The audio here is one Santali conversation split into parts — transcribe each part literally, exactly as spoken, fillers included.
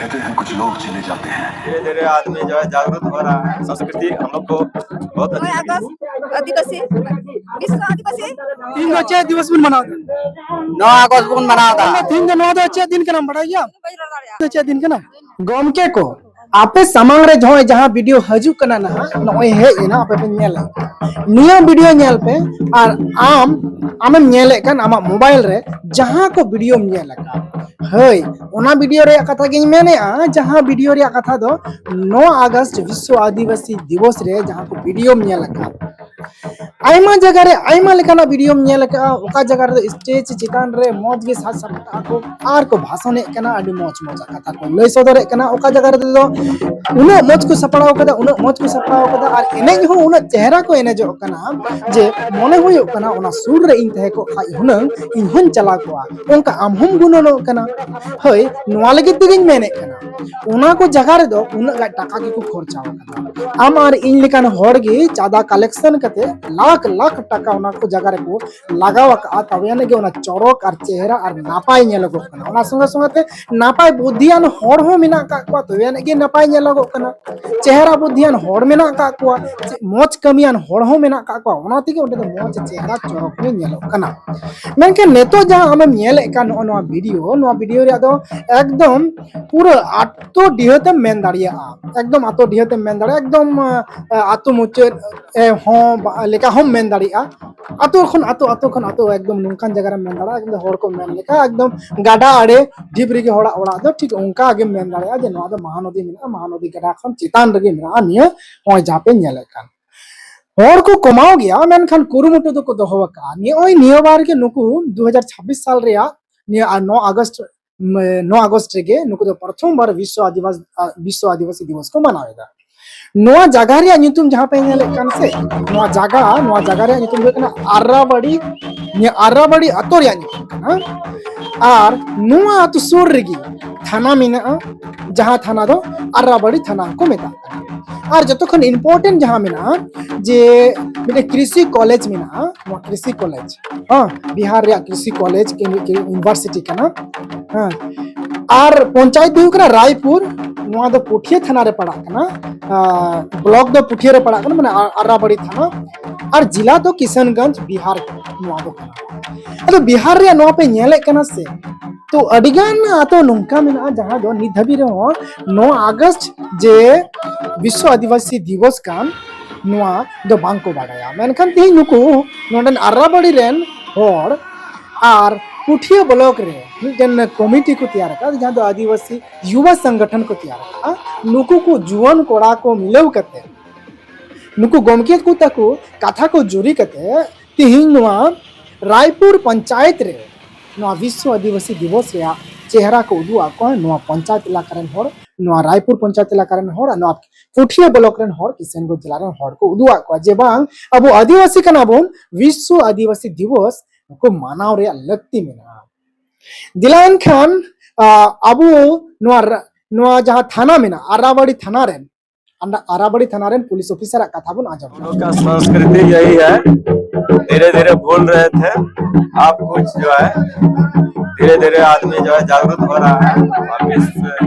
कहते हैं कुछ लोग चले जाते हैं। धीरे धीरे आदमी जो है जागरूक हो रहा है। संस्कृति हम लोग को बहुत ᱱᱚᱭ अच्छी ᱟᱜᱚᱥᱴ ᱟᱹᱫᱤᱵᱟᱹᱥᱤ ᱵᱤᱥᱣ ᱟᱹᱫᱤᱵᱟᱹᱥᱤ ᱤᱧ ᱫᱚ ᱪᱮᱫ ᱫᱤᱵᱚᱥ ᱵᱚᱱ ᱢᱟᱱᱟᱣ ᱮᱫᱟ? ᱱᱚᱣᱟ ᱟᱜᱚᱥᱴ ᱵᱚᱱ ᱢᱟᱱᱟᱣ ᱮᱫᱟ᱾ ᱛᱮᱦᱮᱧ ᱫᱚ ᱱᱚᱣᱟ ᱫᱚ ᱪᱮᱫ ᱫᱤᱱ ᱠᱟᱱᱟ ᱵᱟᱲᱟᱭ ᱜᱮᱭᱟᱢ? ᱵᱟᱹᱧ ᱨᱚᱲ ᱫᱟᱲᱮᱭᱟᱜᱼᱟ᱾ ᱫᱚ ᱪᱮᱫ ᱫᱤᱱ ᱠᱟᱱᱟ? ᱜᱚᱢᱠᱮ ᱠᱚ, ᱟᱯᱮ ᱥᱟᱢᱟᱝ ᱨᱮ ᱱᱚᱜᱼᱚᱭ ᱡᱟᱦᱟᱸ ᱵᱷᱤᱰᱤᱭᱳ ᱦᱤᱡᱩᱜ ᱠᱟᱱᱟ ᱱᱟᱦᱟᱜ, ᱱᱚᱜᱼᱚᱭ ᱦᱮᱡ ᱮᱱᱟ, ᱟᱯᱮ ᱯᱮ ᱧᱮᱞᱟ᱾ ᱱᱤᱭᱟᱹ ᱵᱷᱤᱰᱤᱭᱳ ᱧᱮᱞ ᱯᱮ, ᱟᱨ ᱟᱢ ᱟᱢᱮᱢ ᱧᱮᱞᱮᱫ ᱠᱟᱱ ᱟᱢᱟᱜ ᱢᱳᱵᱟᱭᱤᱞ ᱨᱮ ᱡᱟᱦᱟᱸ ᱠᱚ ᱵᱷᱤᱰᱤᱭᱳᱢ ᱧᱮᱞ ᱟᱠᱟᱫ, ᱦᱳᱭ, ᱚᱱᱟ ᱵᱷᱤᱰᱤᱭᱳ ᱨᱮᱭᱟᱜ ᱠᱟᱛᱷᱟ ᱜᱤᱧ ᱢᱮᱱᱮᱫᱼᱟ, ᱡᱟᱦᱟᱸ ᱵᱷᱤᱰᱤᱭᱳ ᱨᱮᱭᱟᱜ ᱠᱟᱛᱷᱟ ᱫᱚ ᱱᱚᱣᱟ ᱟᱜᱚᱥᱴ ᱵᱤᱥᱣᱚ ᱟᱹᱫᱤᱵᱟᱹᱥᱤ ᱫᱤᱵᱚᱥ ᱨᱮ ᱡᱟᱦᱟᱸ ᱠᱚ ᱵᱷᱤᱰᱤᱭᱳᱢ ᱧᱮᱞ ᱟᱠᱟᱫ, ᱟᱭᱢᱟ ᱡᱟᱭᱜᱟ ᱨᱮ ᱟᱭᱢᱟ ᱞᱮᱠᱟᱱᱟᱜ ᱵᱷᱤᱰᱤᱭᱳᱢ ᱧᱮᱞ ᱟᱠᱟᱫᱼᱟ᱾ ᱚᱠᱟ ᱡᱟᱭᱜᱟ ᱨᱮᱫᱚ ᱥᱴᱮᱡᱽ ᱪᱮᱛᱟᱱ ᱨᱮ ᱢᱚᱡᱽ ᱜᱮ ᱥᱟᱡᱽ ᱥᱟᱯᱲᱟᱣ ᱠᱚ ᱟᱨ ᱠᱚ ᱵᱷᱟᱥᱚᱱᱮᱫ ᱠᱟᱱᱟ, ᱟᱹᱰᱤ ᱢᱚᱡᱽ ᱢᱚᱡᱽ ᱠᱟᱛᱷᱟ ᱠᱚ ᱞᱟᱹᱭ ᱥᱚᱫᱚᱨᱮᱫ ᱠᱟᱱᱟ᱾ ᱚᱠᱟ ᱡᱟᱭᱜᱟ ᱨᱮᱫᱚ ᱩᱱᱟᱹᱜ ᱢᱚᱡᱽ ᱠᱚ ᱥᱟᱯᱲᱟᱣ ᱠᱟᱫᱟ, ᱩᱱᱟᱹᱜ ᱢᱚᱡᱽ ᱠᱚ ᱥᱟᱯᱲᱟᱣ ᱠᱟᱫᱟ, ᱟᱨ ᱮᱱᱮᱡ ᱦᱚᱸ ᱩᱱᱟᱹᱜ ᱪᱮᱦᱨᱟ ᱠᱚ ᱮᱱᱮᱡᱚᱜ ᱠᱟᱱᱟ ᱡᱮ ᱢᱚᱱᱮ ᱦᱩᱭᱩᱜ ᱠᱟᱱᱟ ᱚᱱᱟ ᱥᱩᱨ ᱨᱮ ᱤᱧ ᱛᱟᱦᱮᱸ ᱠᱚᱜ ᱠᱷᱟᱡ ᱦᱩᱱᱟᱹᱝ ᱤᱧ ᱦᱚᱸᱧ ᱪᱟᱞᱟᱣ ᱠᱚᱜᱼᱟ᱾ ᱚᱱᱠᱟ ᱟᱢ ᱦᱚᱸᱢ ᱜᱩᱱᱟᱹᱱᱚᱜ ᱠᱟᱱᱟ᱾ ᱦᱳᱭ, ᱱᱚᱣᱟ ᱞᱟᱹᱜᱤᱫ ᱛᱮᱜᱮᱧ ᱢᱮᱱᱮᱫ ᱠᱟᱱᱟ, ᱚᱱᱟ ᱠᱚ ᱡᱟᱭᱜᱟ ᱨᱮᱫᱚ ᱩᱱᱟᱹᱜ ᱜᱟᱱ ᱴᱟᱠᱟ ᱜᱮᱠᱚ ᱠᱷᱚᱨᱪᱟ ᱟᱠᱟᱫᱟ᱾ ᱟᱢ ᱟᱨ ᱤᱧ ᱞᱮᱠᱟᱱ ᱦᱚᱲ ᱜᱮ ᱪᱟᱸᱫᱟ ᱠᱟᱞᱮᱠᱥᱚᱱ ᱠᱟᱛᱮ ᱞᱟᱠᱷ ᱞᱟᱠᱷ ᱴᱟᱠᱟ ᱚᱱᱟ ᱠᱚ ᱡᱟᱭᱜᱟ ᱨᱮᱠᱚ ᱞᱟᱜᱟᱣ ᱟᱠᱟᱫᱼᱟ, ᱛᱚᱵᱮ ᱟᱹᱱᱤᱡ ᱜᱮ ᱚᱱᱟ ᱪᱚᱨᱚᱠ ᱟᱨ ᱪᱮᱦᱨᱟ ᱟᱨ ᱱᱟᱯᱟᱭ ᱧᱮᱞᱚᱜᱚᱜ ᱠᱟᱱᱟ᱾ ᱚᱱᱟ ᱥᱚᱸᱜᱮ ᱥᱚᱸᱜᱮ ᱛᱮ ᱱᱟᱯᱟᱭ ᱵᱩᱫᱽᱫᱷᱤᱭᱟᱱ ᱦᱚᱲ ᱦᱚᱸ ᱢᱮᱱᱟᱜ ᱟᱠᱟᱫ ᱠᱚᱣᱟ, ᱛᱚᱵᱮ ᱟᱹᱱᱤᱡ ᱜᱮ ᱱᱟᱯᱟᱭ ᱧᱮᱞᱚᱜᱚᱜ ᱠᱟᱱᱟ᱾ ᱪᱮᱦᱨᱟ ᱵᱩᱫᱽᱫᱷᱤᱭᱟᱱ ᱦᱚᱲ ᱢᱮᱱᱟᱜ ᱟᱠᱟᱫ ᱠᱚᱣᱟ, ᱪᱮ-, ᱢᱚᱡᱽ ᱠᱟᱹᱢᱤᱭᱟᱱ ᱦᱚᱲ ᱦᱚᱸ ᱢᱮᱱᱟᱜ ᱟᱠᱟᱫ ᱠᱚᱣᱟ, ᱚᱱᱟ ᱛᱮᱜᱮ ᱚᱸᱰᱮ ᱫᱚ ᱢᱚᱡᱽ ᱪᱮᱦᱨᱟ ᱪᱚᱨᱚᱠ ᱜᱮ ᱧᱮᱞᱚᱜ ᱠᱟᱱᱟ᱾ ᱢᱮᱱᱠᱷᱟᱱ ᱱᱤᱛᱚᱜ ᱡᱟᱦᱟᱸ ᱟᱢᱮᱢ ᱧᱮᱞᱮᱫ ᱠᱟᱱ ᱱᱚᱜᱼᱚ ᱱᱚᱣᱟ ᱵᱷᱤᱰᱤᱭᱳ, ᱱᱚᱣᱟ ᱵᱷᱤᱰᱤᱭᱳ ᱨᱮᱭᱟᱜ ᱫᱚ ᱮᱠᱫᱚᱢ ᱯᱩᱨᱟᱹ ᱟᱛᱳ ᱰᱤᱦᱟᱹᱛᱮᱢ ᱢᱮᱱ ᱫᱟᱲᱮᱭᱟᱜᱼᱟ, ᱮᱠᱫᱚᱢ ᱟᱛᱳ ᱰᱤᱦᱟᱹᱛᱮᱢ ᱢᱮᱱ ᱫᱟᱲᱮᱭᱟᱜᱼᱟ, ᱮᱠᱫᱚᱢ ᱟᱛᱳ ᱢᱩᱪᱟᱹᱫ ᱮ, ᱦᱚᱸ ᱵᱟ-, ᱞᱮᱠᱟ ᱦᱚᱸᱢ ᱢᱮᱱ ᱫᱟᱲᱮᱭᱟᱜᱼᱟ᱾ ᱟᱛᱳ ᱠᱷᱚᱱ ᱟᱛᱳ, ᱟᱛᱳ ᱠᱷᱚᱱ ᱟᱛᱳ, ᱮᱠᱫᱚᱢ ᱱᱚᱝᱠᱟᱱ ᱡᱟᱭᱜᱟ ᱨᱮᱢ ᱢᱮᱱ ᱫᱟᱲᱮᱭᱟᱜᱼᱟ, ᱮᱠᱫᱚᱢ ᱦᱚᱲ ᱠᱚ ᱢᱮᱱ ᱞᱮᱠᱟ ᱮᱠᱫᱚᱢ ᱜᱟᱰᱟ ᱟᱲᱮ ᱰᱷᱤᱯ ᱨᱮᱜᱮ ᱦᱚᱲᱟᱜ ᱚᱲᱟᱜ ᱫᱚ, ᱴᱷᱤᱠ ᱚᱱᱠᱟ ᱜᱮᱢ ᱢᱮᱱ ᱫᱟᱲᱮᱭᱟᱜᱼᱟ ᱡᱮ ᱱᱚᱣᱟ ᱫᱚ ᱢᱟᱦᱟᱱᱚᱫᱤ ᱢᱮᱱᱟᱜᱼᱟ, ᱢᱟᱦᱟᱱᱚᱫᱤ ᱜᱟᱰᱟ ᱠᱷᱚᱱ ᱪᱮᱛᱟᱱ ᱨᱮᱜᱮ ᱢᱮᱱᱟᱜᱼᱟ ᱱᱤᱭᱟᱹ ᱱᱚᱜᱼᱚᱭ ᱡᱟᱦᱟᱸ ᱯᱮ ᱧᱮᱞᱮᱫ ᱠᱟᱱ᱾ ᱦᱚᱲ ᱠᱚ ᱠᱚᱢᱟᱣ ᱜᱮᱭᱟ, ᱢᱮᱱᱠᱷᱟᱱ ᱠᱩᱨᱩᱢᱩᱴᱩ ᱫᱚᱠᱚ ᱫᱚᱦᱚ ᱟᱠᱟᱫᱼᱟ᱾ ᱱᱚᱜᱼᱚᱭ ᱱᱤᱭᱟᱹ ᱵᱟᱨ ᱜᱮ ᱱᱩᱠᱩ ᱫᱩ ᱦᱟᱡᱟᱨ ᱪᱷᱟᱵᱵᱤᱥ ᱥᱟᱞ ᱨᱮᱭᱟᱜ ᱱᱤᱭᱟᱹ ᱟᱨ ᱱᱚ ᱟᱜᱚᱥᱴ, ᱢ-, ᱱᱚ ᱟᱜᱚᱥᱴ ᱨᱮᱜᱮ ᱱᱩᱠᱩ ᱫᱚ ᱯᱨᱚᱛᱷᱚᱢ ᱵᱟᱨ ᱵᱤᱥᱣᱚ ᱟᱹᱫᱤᱵᱟᱥ-, ᱟ, ᱵᱤᱥᱣᱚ ᱟᱹᱫᱤᱵᱟᱹᱥᱤ ᱫᱤᱵᱚᱥ ᱠᱚ ᱢᱟᱱᱟᱣ ᱮᱫᱟ᱾ ᱱᱚᱣᱟ ᱡᱟᱭᱜᱟ ᱨᱮᱭᱟᱜ ᱧᱩᱛᱩᱢ ᱡᱟᱦᱟᱸ ᱯᱮ ᱧᱮᱞᱮᱫ ᱠᱟᱱ ᱥᱮ, ᱱᱚᱣᱟ ᱡᱟᱭᱜᱟ, ᱱᱚᱣᱟ ᱡᱟᱭᱜᱟ ᱨᱮᱭᱟᱜ ᱧᱩᱛᱩᱢ ᱫᱚ ᱦᱩᱭᱩᱜ ᱠᱟᱱᱟ ᱟᱨᱟᱵᱟᱲᱤ᱾ ᱱᱤᱭᱟᱹ ᱟᱨᱟᱵᱟᱲᱤ ᱟᱛᱳ ᱨᱮᱭᱟᱜ ᱧᱩᱛᱩᱢ ᱠᱟᱱᱟ᱾ ᱟᱨ ᱱᱚᱣᱟ ᱟᱛᱳ ᱥᱩᱨ ᱨᱮᱜᱮ ᱛᱷᱟᱱᱟ ᱢᱮᱱᱟᱜᱼᱟ, ᱡᱟᱦᱟᱸ ᱛᱷᱟᱱᱟ ᱫᱚ ᱟᱨᱟᱵᱟᱲᱤ ᱛᱷᱟᱱᱟ ᱠᱚ ᱢᱮᱛᱟᱜ ᱠᱟᱱᱟ᱾ ᱟᱨ ᱡᱚᱛᱚ ᱠᱷᱚᱱ important ᱡᱟᱦᱟᱸ ᱢᱮᱱᱟᱜᱼᱟ, ᱡᱮ ᱢᱤᱫᱴᱮᱱ ᱠᱨᱤᱥᱤ ᱠᱚᱞᱮᱡᱽ ᱢᱮᱱᱟᱜᱼᱟ, ᱱᱚᱣᱟ ᱠᱨᱤᱥᱤ ᱠᱚᱞᱮᱡᱽ, ᱦᱮᱸ, ᱵᱤᱦᱟᱨ ᱨᱮᱭᱟᱜ ᱠᱨᱤᱥᱤ ᱠᱚᱞᱮᱡᱽ ᱠᱤ, ᱠᱤ ᱤᱭᱩᱱᱤᱵᱷᱟᱨᱥᱤᱴᱤ ᱠᱟᱱᱟ, ᱦᱮᱸ᱾ ᱟᱨ ᱯᱚᱧᱪᱟᱭᱮᱛ ᱫᱚ ᱦᱩᱭᱩᱜ ᱠᱟᱱᱟ ᱨᱟᱭᱯᱩᱨ, ᱱᱚᱣᱟ ᱫᱚ ᱯᱩᱴᱷᱤᱭᱟᱹ ᱛᱷᱟᱱᱟ ᱨᱮ ᱯᱟᱲᱟᱜ ᱠᱟᱱᱟ, ᱟᱨ ᱵᱞᱚᱠ ᱫᱚ ᱯᱩᱴᱷᱤᱭᱟᱹ ᱨᱮ ᱯᱟᱲᱟᱜ ᱠᱟᱱᱟ, ᱢᱟᱱᱮ ᱟ-, ᱟᱨᱟᱵᱟᱲᱤ ᱛᱷᱟᱱᱟ, ᱟᱨ ᱡᱮᱞᱟ ᱫᱚ ᱠᱤᱥᱟᱱᱜᱚᱸᱡᱽ, ᱵᱤᱦᱟᱨ ᱱᱚᱣᱟ ᱫᱚ ᱠᱟᱱᱟ᱾ ᱟᱫᱚ ᱵᱤᱦᱟᱨ ᱨᱮᱭᱟᱜ ᱱᱚᱣᱟ ᱯᱮ ᱧᱮᱞᱮᱫ ᱠᱟᱱᱟ ᱥᱮ, ᱛᱚ ᱟᱹᱰᱤᱜᱟᱱ ᱟᱛᱳ ᱱᱚᱝᱠᱟ ᱢᱮᱱᱟᱜᱼᱟ ᱡᱟᱦᱟᱸ ᱫᱚ ᱱᱤᱛ ᱫᱷᱟᱹᱵᱤᱡ ᱨᱮᱦᱚᱸ ᱱᱚᱣᱟ ᱟᱜᱚᱥᱴ ᱡᱮ ᱵᱤᱥᱥᱚ ᱟᱹᱫᱤᱵᱟᱹᱥᱤ ᱫᱤᱵᱚᱥ ᱠᱟᱱ, ᱱᱚᱣᱟ ᱫᱚ ᱵᱟᱝ ᱠᱚ ᱵᱟᱰᱟᱭᱟ᱾ ᱢᱮᱱᱠᱷᱟᱱ ᱛᱮᱦᱮᱧ ᱱᱩᱠᱩ ᱱᱚᱰᱮᱱ ᱟᱨᱟᱵᱟᱲᱤ ᱨᱮᱱ ᱦᱚᱲ ᱟᱨ ᱯᱩᱴᱷᱤᱭᱟᱹ ᱵᱞᱚᱠ ᱨᱮ ᱢᱤᱫᱴᱮᱱ ᱠᱚᱢᱤᱴᱤ ᱠᱚ ᱛᱮᱭᱟᱨ ᱟᱠᱟᱫᱟ, ᱡᱟᱦᱟᱸ ᱫᱚ ᱟᱹᱫᱤᱵᱟᱹᱥᱤ ᱭᱩᱵᱟ ᱥᱚᱝᱜᱚᱴᱷᱚᱱ ᱠᱚ ᱛᱮᱭᱟᱨ ᱟᱠᱟᱫᱼᱟ᱾ ᱱᱩᱠᱩ ᱠᱚ ᱡᱩᱣᱟᱹᱱ ᱠᱚᱲᱟ ᱠᱚ ᱢᱤᱞᱟᱹᱣ ᱠᱟᱛᱮ, ᱱᱩᱠᱩ ᱜᱚᱢᱠᱮ ᱠᱚ ᱛᱟᱠᱚ ᱠᱟᱛᱷᱟ ᱠᱚ ᱡᱩᱨᱤ ᱠᱟᱛᱮ ᱛᱮᱦᱮᱧ ᱱᱚᱣᱟ ᱨᱟᱭᱯᱩᱨ ᱯᱚᱧᱪᱟᱭᱮᱛ ᱨᱮ ᱱᱚᱣᱟ ᱵᱤᱥᱥᱚ ᱟᱹᱫᱤᱵᱟᱹᱥᱤ ᱫᱤᱵᱚᱥ ᱨᱮᱭᱟᱜ ᱪᱮᱦᱨᱟ ᱠᱚ ᱩᱫᱩᱜ ᱟᱫ ᱠᱚᱣᱟ ᱱᱚᱣᱟ ᱯᱚᱧᱪᱟᱭᱮᱛ ᱮᱞᱟᱠᱟ ᱨᱮᱱ ᱦᱚᱲ, ᱱᱚᱣᱟ ᱨᱟᱭᱯᱩᱨ ᱯᱚᱧᱪᱟᱭᱮᱛ ᱮᱞᱟᱠᱟ ᱨᱮᱱ ᱦᱚᱲ ᱟᱨ ᱱᱚᱣᱟ ᱯᱩᱴᱷᱤᱭᱟᱹ ᱵᱞᱚᱠ ᱨᱮᱱ ᱦᱚᱲ, ᱠᱤᱥᱟᱱᱜᱚᱸᱡᱽ ᱡᱮᱞᱟ ᱨᱮᱱ ᱦᱚᱲ ᱠᱚ ᱩᱫᱩᱜ ᱟᱫ ᱠᱚᱣᱟ ᱡᱮ ᱵᱟᱝ, ᱟᱵᱚ ᱟᱹᱫᱤᱵᱟᱹᱥᱤ ᱠᱟᱱᱟ ᱵᱚᱱ, ᱵᱤᱥᱥᱚ ᱟᱹᱫᱤᱵᱟᱹᱥᱤ ᱫᱤᱵᱚᱥ ᱠᱚ ᱢᱟᱱᱟᱣ ᱨᱮᱭᱟᱜ ᱞᱟᱹᱠᱛᱤ ᱢᱮᱱᱟᱜᱼᱟ᱾ ᱫᱮᱞᱟ ᱮᱱᱠᱷᱟᱱ, ᱟ, ᱟᱵᱚ ᱱᱚᱣᱟ ᱨᱟ-, ᱱᱚᱣᱟ ᱡᱟᱦᱟᱸ ᱛᱷᱟᱱᱟ ᱢᱮᱱᱟᱜᱼᱟ, ᱟᱨᱟᱵᱟᱲᱤ ᱛᱷᱟᱱᱟ ᱨᱮᱱ, ᱟᱱᱟ-, ᱟᱨᱟᱵᱟᱲᱤ ᱛᱷᱟᱱᱟ ᱨᱮᱱ ᱯᱩᱞᱤᱥ ᱚᱯᱷᱤᱥᱟᱨᱟᱜ ᱠᱟᱛᱷᱟ ᱵᱚᱱ ᱟᱸᱡᱚᱢ᱾ हम लोग का संस्कृति यही है, धीरे धीरे भूल रहे थे। आप कुछ जो है, धीरे धीरे आदमी जो है, जागरूक हो रहा है। और इस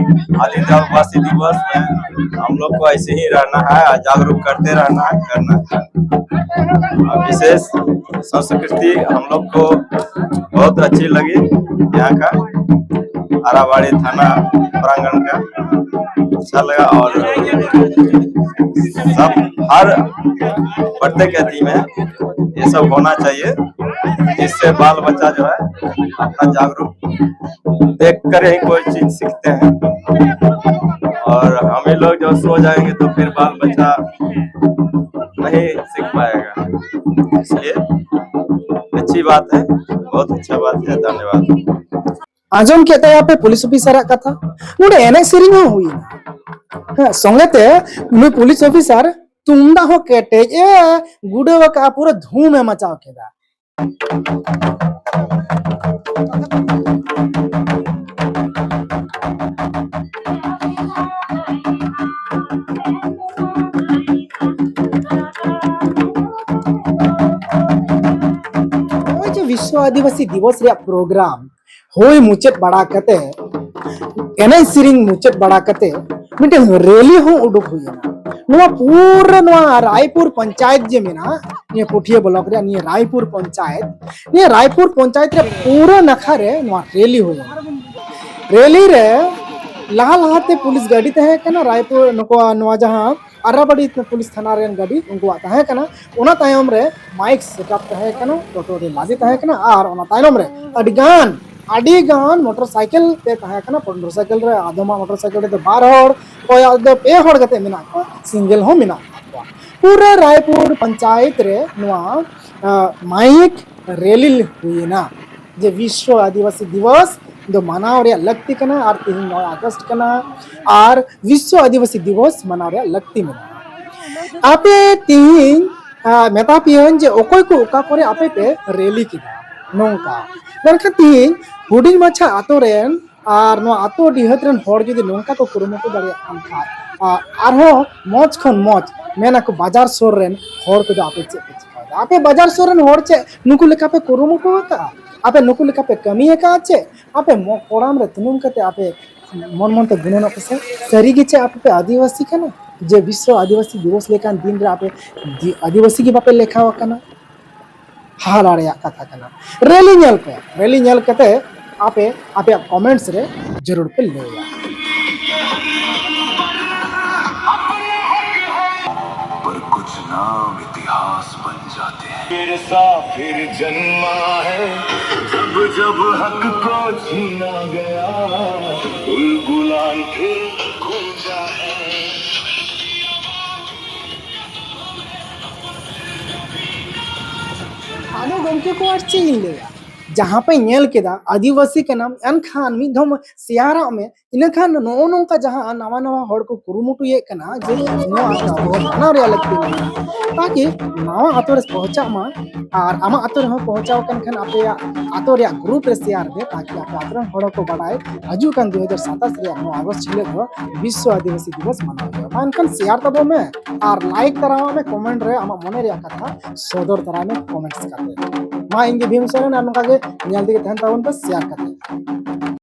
आदिवासी दिवस में हम लोग को ऐसे ही रहना है और जागरूक करते रहना है, करना है। और विशेष संस्कृति हम लोग को बहुत अच्छी लगी यहाँ का, आराबाड़ी थाना प्रांगण का। अच्छा लगा। और सब, हर प्रत्येक अति में ये सब होना चाहिए, जिससे बाल बच्चा जो है अपना जागरूक देख कर ही कोई चीज सीखते हैं। और हम ही लोग जो सो जाएंगे तो फिर बाल बच्चा नहीं सीख पाएगा। इसलिए अच्छी बात है, बहुत अच्छा बात है। धन्यवाद। ᱟᱸᱡᱚᱢ ᱠᱮᱫ ᱛᱟᱭᱟ ᱯᱮ ᱯᱩᱞᱤᱥ ᱚᱯᱷᱤᱥᱟᱨᱟᱜ ᱠᱟᱛᱷᱟ᱾ ᱱᱚᱰᱮ ᱮᱱᱮᱡ ᱥᱮᱨᱮᱧ ᱦᱚᱸ ᱦᱩᱭᱱᱟ᱾ ᱦᱮᱸ, ᱥᱚᱸᱜᱮ ᱛᱮ ᱱᱩᱭ ᱯᱩᱞᱤᱥ ᱚᱯᱷᱤᱥᱟᱨ ᱛᱩᱢᱫᱟᱜ ᱦᱚᱸ ᱠᱮᱴᱮᱡ ᱮ ᱜᱩᱰᱟᱹᱣ ᱟᱠᱟᱫᱼᱟ, ᱯᱩᱨᱟᱹ ᱫᱷᱩᱢ ᱮ ᱢᱟᱪᱟᱣ ᱠᱮᱫᱟ᱾ ᱱᱚᱜᱼᱚᱭ ᱡᱮ ᱵᱤᱥᱥᱚ ᱟᱹᱫᱤᱵᱟᱹᱥᱤ ᱫᱤᱵᱚᱥ ᱨᱮᱭᱟᱜ ᱯᱨᱳᱜᱨᱟᱢ ᱦᱩᱭ ᱢᱩᱪᱟᱹᱫ ᱵᱟᱲᱟ ᱠᱟᱛᱮ, ᱮᱱᱮᱡ ᱥᱮᱨᱮᱧ ᱢᱩᱪᱟᱹᱫ ᱵᱟᱲᱟ ᱠᱟᱛᱮ, ᱢᱤᱫᱴᱮᱱ ᱨᱮᱞᱤ ᱦᱚᱸ ᱩᱰᱩᱠ ᱦᱩᱭ ᱮᱱᱟ᱾ ᱱᱚᱣᱟ ᱯᱩᱨᱟᱹ ᱱᱚᱣᱟ ᱨᱟᱭᱯᱩᱨ ᱯᱚᱧᱪᱟᱭᱮᱛ ᱡᱮ ᱢᱮᱱᱟᱜᱼᱟ, ᱱᱤᱭᱟᱹ ᱯᱩᱴᱷᱤᱭᱟᱹ ᱵᱞᱚᱠ ᱨᱮᱭᱟᱜ ᱱᱤᱭᱟᱹ ᱨᱟᱭᱯᱩᱨ ᱯᱚᱧᱪᱟᱭᱮᱛ, ᱱᱤᱭᱟᱹ ᱨᱟᱭᱯᱩᱨ ᱯᱚᱧᱪᱟᱭᱮᱛ ᱨᱮ ᱯᱩᱨᱟᱹ ᱱᱟᱠᱷᱟ ᱨᱮ ᱱᱚᱣᱟ ᱨᱮᱞᱤ ᱦᱩᱭ ᱮᱱᱟ᱾ ᱨᱮᱞᱤ ᱨᱮ ᱞᱟᱦᱟ ᱞᱟᱦᱟᱛᱮ ᱯᱩᱞᱤᱥ ᱜᱟᱹᱰᱤ ᱛᱟᱦᱮᱸ ᱠᱟᱱᱟ, ᱨᱟᱭᱯᱩᱨ ᱱᱩᱠᱩᱣᱟᱜ ᱱᱚᱣᱟ ᱡᱟᱦᱟᱸ ᱟᱨᱟᱵᱟᱲᱤ ᱯᱩᱞᱤᱥ ᱛᱷᱟᱱᱟ ᱨᱮᱱ ᱜᱟᱹᱰᱤ ᱩᱱᱠᱩᱣᱟᱜ ᱛᱟᱦᱮᱸ ᱠᱟᱱᱟ᱾ ᱚᱱᱟ ᱛᱟᱭᱚᱢ ᱨᱮ ᱢᱟᱭᱤᱠ ᱥᱮᱴᱟᱯ ᱛᱟᱦᱮᱸ ᱠᱟᱱᱟ, ᱴᱳᱴᱳ ᱨᱮ ᱞᱟᱫᱮ ᱛᱟᱦᱮᱸ ᱠᱟᱱᱟ, ᱟᱨ ᱚᱱᱟ ᱛᱟᱭᱱᱚᱢ ᱨᱮ ᱟᱹᱰᱤ ᱜᱟᱱ, ᱟᱹᱰᱤ ᱜᱟᱱ ᱢᱚᱴᱚᱨ ᱥᱟᱭᱠᱮᱞ ᱛᱮ ᱛᱟᱦᱮᱸ ᱠᱟᱱᱟ᱾ ᱢᱚᱴᱚᱨ ᱥᱟᱭᱠᱮᱞ ᱨᱮ ᱟᱫᱚᱢᱟᱜ ᱢᱚᱴᱚᱨ ᱥᱟᱭᱠᱮᱞ ᱨᱮᱫᱚ ᱵᱟᱨ ᱦᱚᱲ, ᱚᱠᱚᱭᱟᱜ ᱫᱚ ᱯᱮ ᱦᱚᱲ ᱠᱟᱛᱮ ᱢᱮᱱᱟᱜ ᱠᱚᱣᱟ, ᱥᱤᱝᱜᱮᱞ ᱦᱚᱸ ᱢᱮᱱᱟᱜ ᱠᱚᱣᱟ᱾ ᱯᱩᱨᱟᱹ ᱨᱟᱭᱯᱩᱨ ᱯᱚᱧᱪᱟᱭᱮᱛ ᱨᱮ ᱱᱚᱣᱟ, ᱟ, ᱢᱟᱭᱤᱠ ᱨᱮᱞᱤ ᱦᱩᱭᱮᱱᱟ᱾ ᱡᱮ ᱵᱤᱥᱥᱚ ᱟᱹᱫᱤᱵᱟᱹᱥᱤ ᱫᱤᱵᱚᱥ ᱫᱚ ᱢᱟᱱᱟᱣ ᱨᱮᱭᱟᱜ ᱞᱟᱹᱠᱛᱤ ᱠᱟᱱᱟ, ᱟᱨ ᱛᱮᱦᱮᱧ ᱱᱚᱭ ᱟᱜᱚᱥᱴ ᱠᱟᱱᱟ, ᱟᱨ ᱵᱤᱥᱥᱚ ᱟᱹᱫᱤᱵᱟᱹᱥᱤ ᱫᱤᱵᱚᱥ ᱢᱟᱱᱟᱣ ᱨᱮᱭᱟᱜ ᱞᱟᱹᱠᱛᱤ ᱢᱮᱱᱟᱜᱼᱟ᱾ ᱟᱯᱮ ᱛᱮᱦᱮᱧ, ᱟ, ᱢᱮᱛᱟ ᱯᱮᱭᱟᱹᱧ ᱡᱮ ᱚᱠᱚᱭ ᱠᱚ ᱚᱠᱟ ᱠᱚᱨᱮ ᱟᱯᱮ ᱯᱮ ᱨᱮᱞᱤ ᱠᱮᱫᱟ, ᱱᱚᱝᱠᱟ᱾ ᱢᱮᱱᱠᱷᱟᱱ ᱛᱮᱦᱮᱧ ᱦᱩᱰᱤᱧ ᱢᱟᱪᱷᱟ ᱟᱛᱳ ᱨᱮᱱ ᱟᱨ ᱱᱚᱣᱟ ᱟᱛᱳ ᱰᱤᱦᱟᱹᱛ ᱨᱮᱱ ᱦᱚᱲ ᱡᱩᱫᱤ ᱱᱚᱝᱠᱟ ᱠᱚ ᱠᱩᱨᱩᱢᱩᱴᱩ ᱫᱟᱲᱮᱭᱟᱜ ᱠᱟᱱ ᱠᱷᱟᱱ, ᱟ, ᱟᱨᱦᱚᱸ ᱢᱚᱡᱽ ᱠᱷᱚᱱ ᱢᱚᱡᱽ ᱢᱮᱱᱟᱠᱚ, ᱵᱟᱡᱟᱨ ᱥᱩᱨ ᱨᱮᱱ ᱦᱚᱲ ᱠᱚᱫᱚ ᱟᱯᱮ ᱪᱮᱫ ᱯᱮ ᱪᱤᱠᱟᱹᱭᱮᱫᱟ? ᱟᱯᱮ ᱵᱟᱡᱟᱨ ᱥᱩᱨ ᱨᱮᱱ ᱦᱚᱲ ᱪᱮᱫ ᱱᱩᱠᱩ ᱞᱮᱠᱟ ᱯᱮ ᱠᱩᱨᱩᱢᱩᱴᱩ ᱟᱠᱟᱫᱼᱟ? ᱟᱯᱮ ᱱᱩᱠᱩ ᱞᱮᱠᱟ ᱯᱮ ᱠᱟᱹᱢᱤ ᱟᱠᱟᱫᱼᱟ ᱪᱮᱫ? ᱟᱯᱮ ᱢᱚ-, ᱠᱚᱲᱟᱢ ᱨᱮ ᱛᱩᱱᱩᱢ ᱠᱟᱛᱮ ᱟᱯᱮ ᱢᱚᱱ ᱢᱚᱱ ᱛᱮ ᱜᱩᱱᱟᱹᱱᱚᱜ ᱯᱮᱥᱮ, ᱥᱟᱹᱨᱤ ᱜᱮ ᱪᱮᱫ ᱟᱯᱮ ᱯᱮ ᱟᱹᱫᱤᱵᱟᱹᱥᱤ ᱠᱟᱱᱟ? ᱡᱮ ᱵᱤᱥᱥᱚ ᱟᱹᱫᱤᱵᱟᱹᱥᱤ ᱫᱤᱵᱚᱥ ᱞᱮᱠᱟᱱ ᱫᱤᱱ ᱨᱮ ᱟᱯᱮ ᱫᱤ-, ᱟᱹᱫᱤᱵᱟᱹᱥᱤ ᱜᱮ ᱵᱟᱯᱮ ᱞᱮᱠᱷᱟᱣ ᱟᱠᱟᱱᱟ? ᱦᱟᱦᱟᱲᱟ ᱨᱮᱭᱟᱜ ᱠᱟᱛᱷᱟ ᱠᱟᱱᱟ᱾ ᱨᱮᱞᱤ ᱧᱮᱞ ᱯᱮ, ᱨᱮᱞᱤ ᱧᱮᱞ ᱠᱟᱛᱮ ᱟᱯᱮ ᱟᱯᱮᱭᱟᱜ ᱠᱚᱢᱮᱱᱴᱥ ᱨᱮ ᱡᱟᱹᱨᱩᱲ ᱯᱮ ᱞᱟᱹᱭᱟ᱾ पर कुछ नाम इतिहास बन जाते हैं। फिर सा फिर जन्मा है, जब जब हक को छीना गया, गुलगुलान फिर गूंजा है। ᱟᱫᱚ ᱜᱚᱢᱠᱮ ᱠᱚ ᱟᱨ ᱪᱮᱫ ᱤᱧ ᱞᱟᱹᱭᱟ? ᱡᱟᱦᱟᱸ ᱯᱮ ᱧᱮᱞ ᱠᱮᱫᱟ, ᱟᱹᱫᱤᱵᱟᱹᱥᱤ ᱠᱟᱱᱟᱢ, ᱮᱱᱠᱷᱟᱱ ᱢᱤᱫ ᱫᱷᱟᱣ ᱥᱮᱭᱟᱨᱟᱜ ᱢᱮ᱾ ᱤᱱᱟᱹᱠᱷᱟᱱ ᱱᱚᱜᱼᱚ ᱱᱚᱝᱠᱟ ᱡᱟᱦᱟᱸ ᱱᱟᱣᱟ ᱱᱟᱣᱟ ᱦᱚᱲ ᱠᱚ ᱠᱩᱨᱩᱢᱩᱴᱩᱭᱮᱫ ᱠᱟᱱᱟ ᱡᱮ ᱱᱚᱣᱟ ᱟᱵᱚ ᱢᱟᱱᱟᱣ ᱨᱮᱭᱟᱜ ᱞᱟᱹᱠᱛᱤ ᱢᱮᱱᱟᱜᱼᱟ, ᱛᱟᱠᱤ ᱱᱟᱣᱟ ᱟᱛᱳ ᱨᱮ ᱯᱚᱦᱪᱟᱜ ᱢᱟ᱾ ᱟᱨ ᱟᱢᱟᱜ ᱟᱛᱳ ᱨᱮᱦᱚᱸ ᱯᱚᱦᱪᱟᱣ ᱟᱠᱟᱱ ᱠᱷᱟᱱ ᱟᱯᱮᱭᱟᱜ ᱟᱛᱳ ᱨᱮᱭᱟᱜ ᱜᱨᱩᱯ ᱨᱮ ᱥᱮᱭᱟᱨ ᱢᱮ, ᱛᱟᱠᱤ ᱟᱯᱮ ᱟᱛᱳ ᱨᱮᱱ ᱦᱚᱲ ᱦᱚᱸᱠᱚ ᱵᱟᱰᱟᱭ ᱦᱤᱡᱩᱜ ᱠᱟᱱ ᱫᱩ ᱦᱟᱡᱟᱨ ᱥᱟᱛᱟᱥ ᱨᱮᱭᱟᱜ ᱱᱚᱣᱟ ᱟᱜᱚᱥᱴ ᱦᱤᱞᱳᱜ ᱫᱚ ᱵᱤᱥᱥᱚ ᱟᱹᱫᱤᱵᱟᱹᱥᱤ ᱫᱤᱵᱚᱥ ᱢᱟᱱᱟᱣ ᱦᱩᱭᱩᱜᱼᱟ᱾ ᱢᱟ ᱮᱱᱠᱷᱟᱱ ᱥᱮᱭᱟᱨ ᱛᱟᱵᱚᱱ ᱢᱮ ᱟᱨ ᱞᱟᱭᱤᱠ ᱛᱟᱨᱟᱣᱟᱜ ᱢᱮ, ᱠᱚᱢᱮᱱᱴ ᱨᱮ ᱟᱢᱟᱜ ᱢᱚᱱᱮ ᱨᱮᱭᱟᱜ ᱠᱟᱛᱷᱟ ᱥᱚᱫᱚᱨ ᱛᱟᱨᱟᱭ ᱢᱮ ᱠᱚᱢᱮᱱᱴᱥ ᱠᱟᱛᱮ᱾ ᱢᱟ ᱤᱧ ᱜᱮ ᱵᱷᱤᱢ ᱥᱚᱨᱮᱱ, ᱟᱨ ᱱᱚᱝᱠᱟ ᱜᱮ ᱧᱮᱞ ᱛᱮᱜᱮ ᱛᱟᱦᱮᱱ ᱛᱟᱵᱚᱱ ᱯᱮ ᱥᱮᱭᱟᱨ ᱠᱟᱛᱮ᱾